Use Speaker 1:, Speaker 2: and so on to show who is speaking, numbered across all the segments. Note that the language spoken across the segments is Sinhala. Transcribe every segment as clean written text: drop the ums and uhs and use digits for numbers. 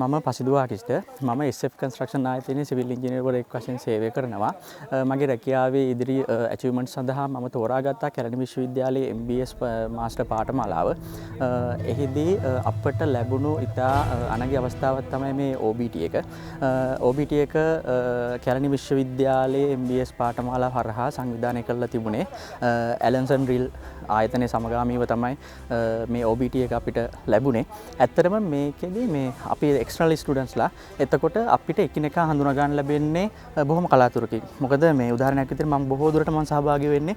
Speaker 1: මම පසිදු ආකිෂ්ට. මම SF construction ආයතනයේ සිවිල් ඉංජිනේරුවරයෙක් වශයෙන් සේවය කරනවා. මගේ රැකියාවේ ඉදිරි ඇචීව්මන්ට් සඳහා මම තෝරාගත්තා කැලණි විශ්වවිද්‍යාලයේ MBS master පාඨමාලාව. එහිදී අපට ලැබුණු ඉතා අනගි අවස්ථාවක් තමයි මේ OBT එක. OBT එක කැලණි විශ්වවිද්‍යාලයේ MBS පාඨමාලාව හරහා සංවිධානය කරලා තිබුණේ. ඇලන්සන් රිල් ආයතනය සමගාමීව තමයි මේ OBT එක අපිට ලැබුණේ. ඇත්තටම මේකෙදි මේ අපි එක්ස්ටර්නල් ස්ටුඩන්ට්ස්ලා, එතකොට අපිට එකිනෙකා හඳුනා ගන්න ලැබෙන්නේ බොහොම කලාතුරකින්. මොකද මේ උදාහරණයක් විදිහට මම බොහෝ දුරට මම සහභාගී වෙන්නේ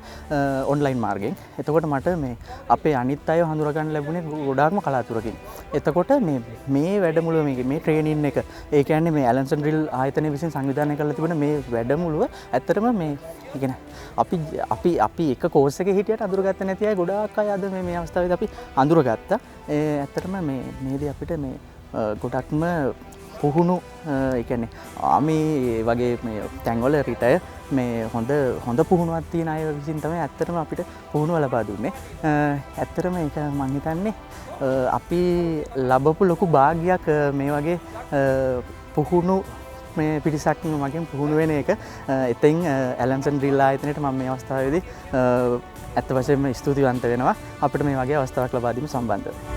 Speaker 1: ඔන්ලයින් මාර්ගයෙන්. එතකොට මට මේ අපේ අනිත් අයව හඳුනා ගන්න ලැබුණේ ගොඩාක්ම කලාතුරකින්. එතකොට මේ මේ වැඩමුළුව, මේ ට්‍රේනින් එක, ඒ කියන්නේ මේ ඇලන්සන් රිල් ආයතනය විසින් සංවිධානය කරලා තිබෙන මේ වැඩමුළුව ඇත්තටම මේ ඒ කියන්නේ අපි අපි අපි එක කෝස් එකේ හිටියට අඳුරගත්තේ නැති අය ගොඩාක් අය අද මේ මේ අවස්ථාවේදී අපි අඳුරගත්තා. ඒ ඇත්තටම මේ මේ දේ අපිට මේ ගොඩක්ම පුහුණු, ඒ කියන්නේ ආමි වගේ මේ තැන්වල රිටයර් මේ හොඳ හොඳ පුහුණුවක් තියෙන අය විසින් තමයි ඇත්තටම අපිට පුහුණුව ලබා දුන්නේ. ඇත්තටම ඒක මං හිතන්නේ අපි ලබපු ලොකු භාග්‍යයක් මේ වගේ පුහුණු මේ පිරිසක් මගෙන් පුහුණු වෙන එක. එතෙන් ඇලන්සන් ඩ්‍රිල් ආයතනයට මම මේ අවස්ථාවේදී ඇත්ත වශයෙන්ම ස්තුතිවන්ත වෙනවා අපිට මේ වගේ අවස්ථාවක් ලබා දීම සම්බන්ධව.